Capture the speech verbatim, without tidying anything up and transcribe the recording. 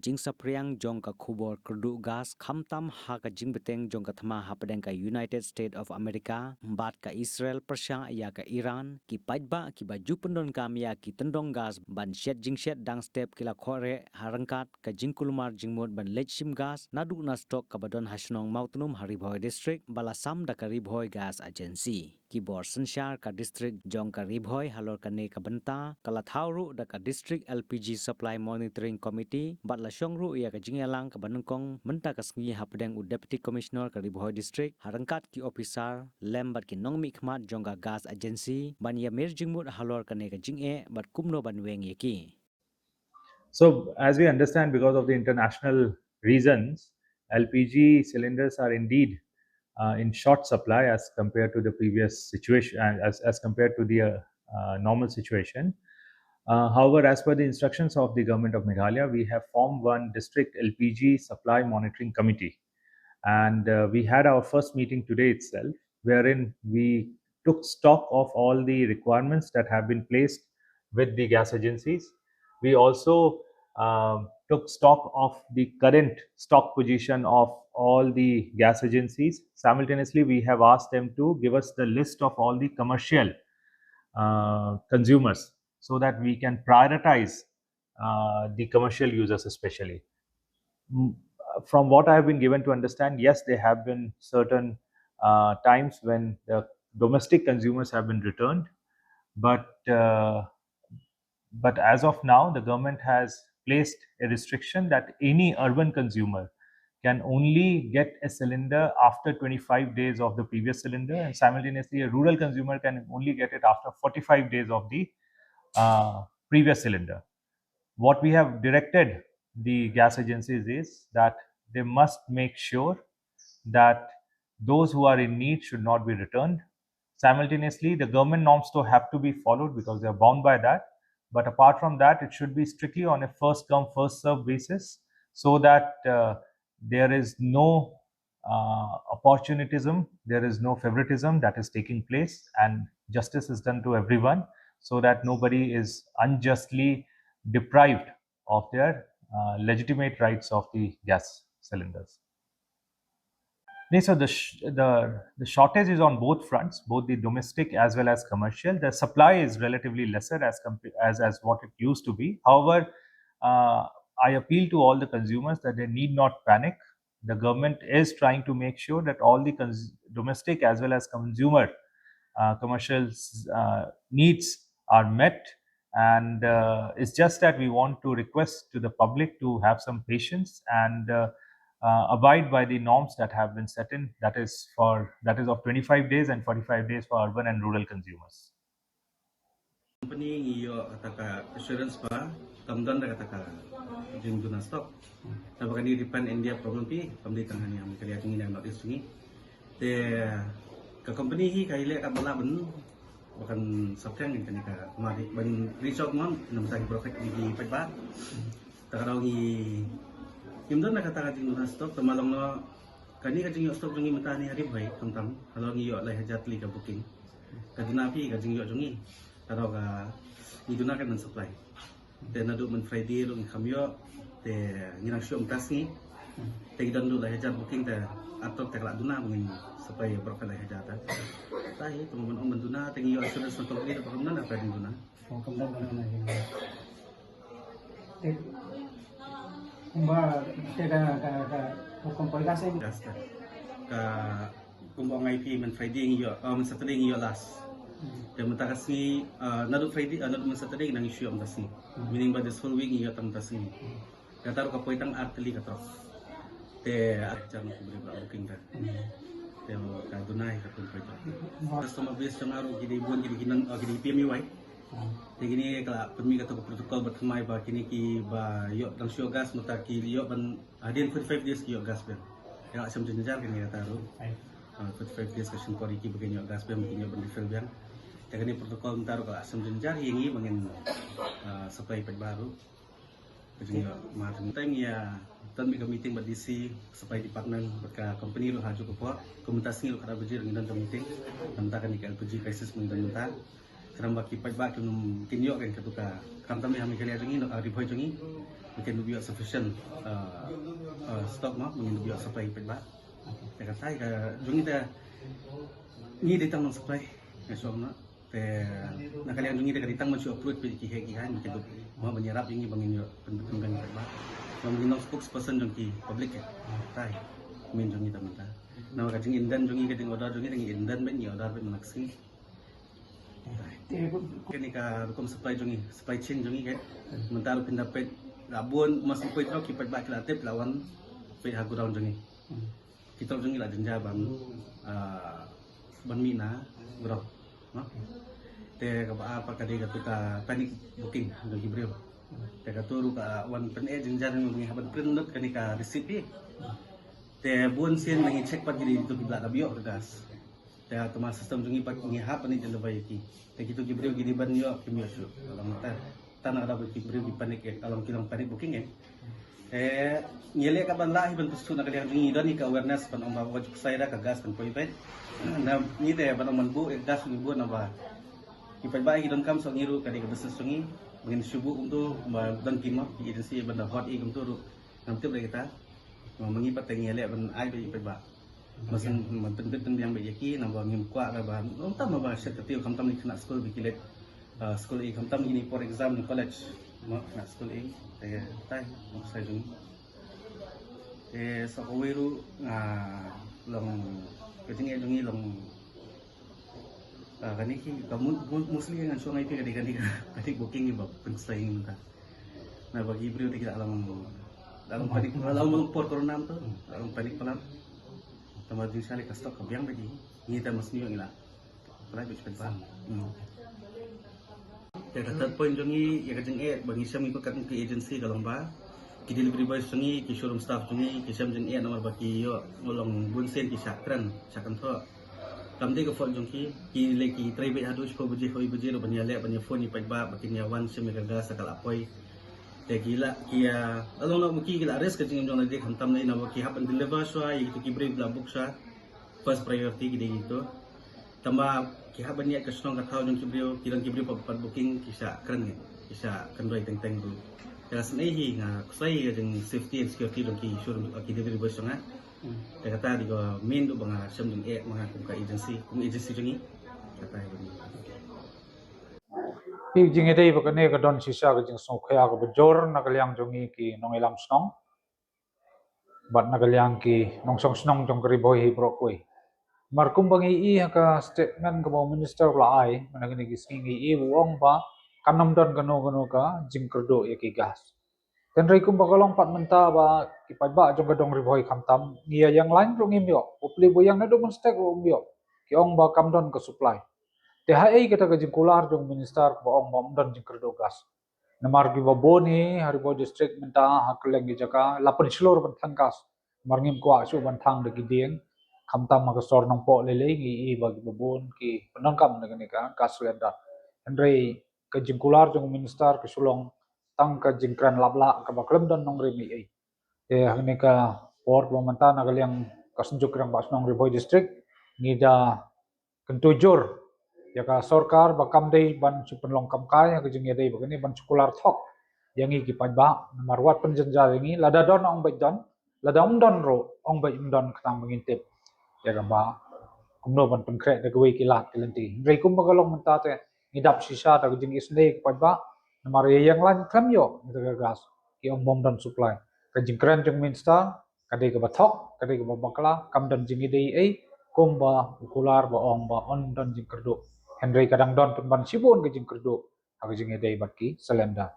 Jingsaphriang jong ka khubor kyrduh gas khamtam ha ka jingbteng jong ka thma hapdeng ka United States of America bad ka Israel pyrshah ïa ka Iran, ki paidbah kiba ju pyndonkam ïa ki tyndong gas ban shet jingshet dang step ki la khohreh ha ryngkat ka jingkulmar jingmut ban leit shim gas naduh na stock kaba don ha shnong Mawtnum ha Ri Bhoi District ba la sam da ka Ri Bhoi Gas Agency. Ki bor synshar ka district jong ka Ri Bhoi halor kane ka bynta ka la thaw ruh da ka District L P G Supply Monitoring Committee bad la shong ruh ïa ka jingïalang kaba nyngkong mynta ka sngi hapdeng u Deputy Commissioner ka Ri Bhoi District ha ryngkat ki ophisar lem bad ki nongmihkhmat jong ka Gas Agency ban ïamir jingmut halor kane ka jingeh bad kumno ban weng ïa ki. So, as we understand, because of the international reasons, L P G cylinders are indeed uh, in short supply as compared to the previous situation, uh, as, as compared to the uh, uh, normal situation. Uh, however, as per the instructions of the Government of Meghalaya, we have formed one district L P G supply monitoring committee. And uh, we had our first meeting today itself, wherein we took stock of all the requirements that have been placed with the gas agencies. We also um, took stock of the current stock position of all the gas agencies. Simultaneously, we have asked them to give us the list of all the commercial uh, consumers so that we can prioritize uh, the commercial users especially. Mm, From what I have been given to understand, yes, there have been certain uh, times when the domestic consumers have been returned, but uh, but as of now, the government has placed a restriction that any urban consumer can only get a cylinder after twenty-five days of the previous cylinder, and simultaneously, a rural consumer can only get it after forty-five days of the uh, previous cylinder. What we have directed the gas agencies is that they must make sure that those who are in need should not be returned. Simultaneously, the government norms though have to be followed because they are bound by that. But apart from that, it should be strictly on a first come, first serve basis so that uh, there is no uh, opportunism, there is no favoritism that is taking place, and justice is done to everyone so that nobody is unjustly deprived of their uh, legitimate rights of the gas cylinders. Nee, so the, sh- the the shortage is on both fronts, both the domestic as well as commercial. The supply is relatively lesser as compa- as as what it used to be. However, uh, I appeal to all the consumers that they need not panic. The government is trying to make sure that all the cons- domestic as well as consumer uh, commercial uh, needs are met, and uh, it's just that we want to request to the public to have some patience and uh, uh, abide by the norms that have been set in, that is for that is of twenty-five days and forty-five days for urban and rural consumers. Company ngi ïoh kata ka assurance ba kam don da kata ka jingduna stock. Naba kane dei pan India problem phi, kam dei tang ha Meghalaya jong ngi, North East jong ngi. Te ka company hi ka ïaleh katba lah ban, ba kan saphriang kane ka, ma dei ban reach out mo na bynta ki brokej, ki paidbah. Te ka daw ngi, ngim don da kata ka jingduna stock, te ma long noh kane ka jingïoh stock jong ngi mynta hangne ha Ri Bhoi, khamtam halor ngi ïoh lai hajar tylli ka booking. Ka duna phi ka jingïoh jong ngi, ka daw ka ngi duna ka ban supply. Te naduh myn Friday ruh ngi kham ïoh, te ngi nang shu ïoh mynta sngi. Te ngi don duh lai hajar booking, te artop te ka lah duna ba ngin supply baroh ka lai hajar ta. Te hi, te mo ban ong ban duna, te ngi ïoh assurance na company da ba kam don, apa duna. Oh, kam don, kam don. Te kumba te ka ka ka hukum poi gas eh. Gas ta. Ka kumba ong ai phi, myn Friday ngi ïoh, ah, myn Saturday ngi ïoh last. Te mynta ka sngi, ah, naduh Friday, ah, naduh myn Saturday ngi nang ïoh mynta sngi. Meaning by this whole week ngi ïoh tang mynta sngi. Kata ruh ka poi tang ar tylli ka trok. Te ar jar ngi bri ba booking ta. Te ka duna hi ka poi ta. Customer base jong nga ruh ki dei bun, ki dei ki non, ah, ki dei P M E Y. Te kine ka la pynmih kata ka protocol ba thymmai ba kine kiba ïoh dang shu ïoh gas mynta ki ïoh ban hadien forty-five days ki ïoh gas biang. Ka la sem jynjar kane kata ruh. Ah, forty-five days ka shim por ïa ki ba kin ïoh gas biang, ba kin ïoh ban refill biang. Te kane protocol mynta ruh ka la sem jynjar ïa ngi ba ngin, ah, supply paidbah ruh. Ka jingïoh ma te mynta ngi ïa don mih ka meeting bad D C, supply department bad ka company ruh ha kajuh ka por. Ka mynta sngi ruh ka dei ba ngi don ka meeting. Mynta kane ka L P G crisis ba ngi don mynta. Namar ba ki paidbah kin kin ïoh kan katu ka, khamtam ha Meghalaya jong ngi, ha Ri Bhoi jong ngi, ba kin ïoh sufficient, uh, uh, stock, ma ba ngin ïoh supply paidbah. Te katai ka jong ngi te, ngi dei tang nong supply, nga shu ong na. Te na ka liang jong ngi te ka dei tang ban shu approach peit ki heh ki haiñ, ki duk ma ban ïarap ïa ngi ba ngin ïoh pynbeit pynbeit paidbah. Ba ngin long spokesperson jong ki public, eh. Katai main jong ngi te mynta. Namar ka jingïaindan jong ngi, ka jingorder jong ngi, te ngi ïaindan beit, ngi order beit man la ka sngi. Kane ka rukom supply jong ngi, supply chain jong ngi, ka mynta ruh phin da peit, la bun, ma shu peit ki paidbah ki la tip, la wan peit ha godown jong ngi. Ki trok jong ngi la jynjar ban, ah, ban mih na godown, no? Te kaba ar pat ka dei katu ka panic booking jong ki briew. Te katu ruh ka wan pyneh jynjar, ngi hap ban print lut kane ka receipt hi. Te bun sien ngi check pat, ki dei kitu kiba la dep ïoh ka gas. Te ha tang ma system jong ngi pat ngi hap ban deliver ïa ki. Te kitu ki briew ki dei ban ïoh, kim ïoh shuh. Ka long mynta, tang na ka daw ba ki briew ki panic, eh, ka long, ki long panic booking, eh. Te ngi leh katba lah hi ban pynsuk na ka liang jong ngi, don hi ka awareness ban ong ba wat ju ksai da ka gas, kan poi beit. Na ngi te ban ong ban buh ïa ka gas, ngi buh namar ba ki paidbah ki donkam, shuh ngi ruh ka dei ka business jong ngi. Ba ngin shu buh kumtu, ba don ki, ma ki agency ban da hot ïa kumtu ruh. Ngam tip re kita. Ma ngi pat te ngi leh ban ai beit ïa ki paidbah. Ba shen ban pynbeit pynbiang beit ïa ki, namar ba ngim kwah ka ba, nangta ma ba shet ka tiew, khamtam ki khynnah skul ba ki leit, ah, skul, eh, khamtam kine por exam na college, ma khynnah skul, eh. Te tai, ma ksai jong ngi. Te sa kawei ruh, ah, long, ka jingeh jong ngi long, ah, kane ki, ka mu-, mu-, mostly ngan shu ong ïa phi, ka dei kane ka, ka dei booking, ba pynksai ngi mynta. Namar ba ki briew te ki la long, la long panic, la long por corona to, la long panic palat. Tang ba jingshisha leh ka stock ka biang beit, ngi te ma sniew ngi la. Palat beit shen pat. Hmm. Te ka third point jong ngi ïa ka jingeh ba ngi shem, ngi pat kat ka agency, ka long ba ki delivery boys jong ngi, ki showroom staff jong ngi, ki shem jingeh namar ba ki ïoh, long bun sien ki shah kren, shah kynthoh. Kam dei ka fault jong ki, ki leh, ki trei beit haduh shiphew baje, khatwei baje ruh ban ïaleh, ban ïa phone ïa paidbah ba kin ïa wan shim ïa ka gas, ka la poi. Te ki la, ki, ah, la long na, ma ki, ki la risk ka jingim jong lade, khamtam lei namar ba ki hap ban deliver shuwa ïa kitu ki briew ki la book shuwa. First priority ki dei kitu. Tang ba ki hap ban ïaid ka shnong ka thaw jong ki briew, ki don ki briew pat, pat booking, ki shah kren, ki shah kynroi teng teng ruh. Te ka snei hi, nga ksai ïa ka jing safety and security jong ki showroom, ki delivery boys jong nga. Hmm. Te kata dei ka main ruh ba nga shem jingeh ma nga kum ka agency, kum agency jong ngi. Kata hi. Phi, jingïadei bad kane ka don shisha ka jingsngewkhia kaba jur na ka liang jong ngi ki nongïalam shnong bad na ka liang ki nongshong shnong jong ka Ri Bhoi hi baroh kawei. Namar kumba ngi ïohi ha ka statement kaba u minister u la ai mynta kine ki sngi, ngi ïohi u ong ba kan ym don kano kano ka jingkyrduh ïa ki gas. Hynrei kumba ka long pat mynta ba ki paidbah jong ka dong Ri Bhoi khamtam, ngi ïa ïeng line ruh ngim ïoh, u plie ba ïeng naduh mynstep ruh um ïoh. Ki ong ba kam don ka supply. Te haei kata ka jingkular jong u minister kaba ong ba ym don jingkyrduh gas? Namar kiba bun hi ha Ri Bhoi District mynta ha kylleng ki jaka la pynshlur ban thang gas. Namar ngim kwah shuh ban thang da ki dieng. Khamtam ha ka sor Nongpoh lei lei ngi ïohi ba kiba bun ki pyndonkam da kane ka gas cylinder. Hynrei ka jingkular jong u minister ka shu long tang ka jingkren lap lah kaba khlem don nongrim ei ei. Te ha kane ka por kaba mynta na ka liang ka Synjuk Rangbah Shnong Ri Bhoi District, ngi da kyntu jur ïa ka sorkar ba kam dei ban shu pynlong kam kai ha ka jingïadei bad kane, ban shu kular thok ïa ngi ki paidbah. Namar wat pynjynjar ïa ngi, lada don ong beit don, lada ym don ruh ong beit ym don, khnang ba ngin tip ïa kaba kumno ban pynkhreh da kawei ki lad ki lynti. Hynrei kumba ka long mynta te ngi dap shisha da ka jingisynei ki paidbah, namar ïa ïeng line khlem ïoh ïa ka gas, ki ong ba ym don supply. Ka jingkren jong u minister ka dei kaba thok, ka dei kaba bakla, kam don jingïadei ei, kumba u kular ba ong ba ym don jingkyrduh. Hynrei ka dang don pynban shibun ka jingkyrduh ha ka jingïadei bad ki cylinder.